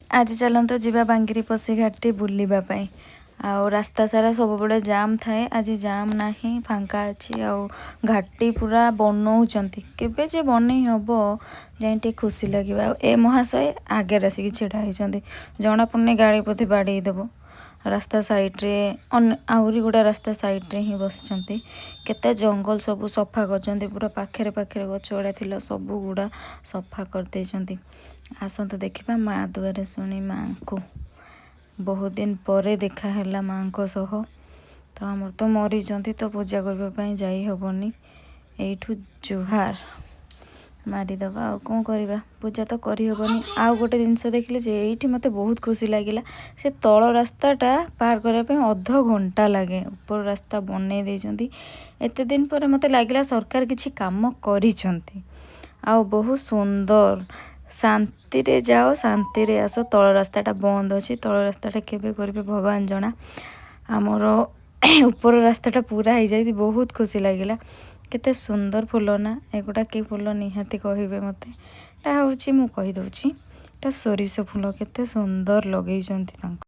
ଆଜି ଚାଲନ୍ତୁ ଯିବା ବାଙ୍ଗିରିପୋଷି ଘାଟି ବୁଲିବା ପାଇଁ। ଆଉ ରାସ୍ତା ସାରା ସବୁବେଳେ ଜାମ୍ ଥାଏ, ଆଜି ଜାମ୍ ନାହିଁ, ଫାଙ୍କା ଅଛି। ଆଉ ଘାଟି ପୁରା ବନଉଛନ୍ତି, କେବେ ଯେ ବନେଇ ହବ ଯାଇ ଟିକେ ଖୁସି ଲାଗିବ। ଆଉ ଏ ମହାଶୟ ଆଗରେ ଆସିକି ଛିଡ଼ା ହେଇଛନ୍ତି, ଜଣାପଡ଼ୁନି ଗାଡ଼ି ବୋଧେ ବାଡ଼େଇ ଦେବ। ରାସ୍ତା ସାଇଡ଼୍ରେ ଆହୁରି ଗୁଡ଼ା ରାସ୍ତା ସାଇଡ଼୍ରେ ହିଁ ବସିଛନ୍ତି। କେତେ ଜଙ୍ଗଲ ସବୁ ସଫା କରିଛନ୍ତି, ପୁରା ପାଖରେ ପାଖରେ ଗଛ ଗୁଡ଼ା ଥିଲା, ସବୁ ଗୁଡ଼ା ସଫା କରିଦେଇଛନ୍ତି। ଆସନ୍ତୁ ଦେଖିବା ମା ଦୁଆରେ ଶୁଣି ମାଙ୍କୁ। ବହୁତ ଦିନ ପରେ ଦେଖା ହେଲା ମାଙ୍କ ସହ। ତ ଆମର ତ ମରିଛନ୍ତି, ତ ପୂଜା କରିବା ପାଇଁ ଯାଇ ହେବନି। ଏଇଠୁ ଜୁହାର ମାରିଦେବା, ଆଉ କ'ଣ କରିବା, ପୂଜା ତ କରିହେବନି। ଆଉ ଗୋଟେ ଜିନିଷ ଦେଖିଲି ଯେ ଏଇଠି ମୋତେ ବହୁତ ଖୁସି ଲାଗିଲା। ସେ ତଳ ରାସ୍ତାଟା ପାର କରିବା ପାଇଁ ଅଧ ଘଣ୍ଟା ଲାଗେ, ଉପର ରାସ୍ତା ବନେଇ ଦେଇଛନ୍ତି। ଏତେ ଦିନ ପରେ ମୋତେ ଲାଗିଲା ସରକାର କିଛି କାମ କରିଛନ୍ତି। ଆଉ ବହୁତ ସୁନ୍ଦର, ଶାନ୍ତିରେ ଯାଅ, ଶାନ୍ତିରେ ଆସ। ତଳ ରାସ୍ତାଟା ବନ୍ଦ ଅଛି, ତଳ ରାସ୍ତାଟା କେବେ କରିବେ ଭଗବାନ ଜଣା। ଆମର ଉପର ରାସ୍ତାଟା ପୁରା ହେଇଯାଇଛି, ବହୁତ ଖୁସି ଲାଗିଲା। କେତେ ସୁନ୍ଦର ଫୁଲ ନା? ଏଗୁଡ଼ା କି ଫୁଲ ନିହାତି କହିବେ ମୋତେ। ଏଇଟା ହେଉଛି, ମୁଁ କହିଦେଉଛି, ଏଇଟା ସୋରିଷ ଫୁଲ। କେତେ ସୁନ୍ଦର ଲଗେଇଛନ୍ତି ତାଙ୍କୁ।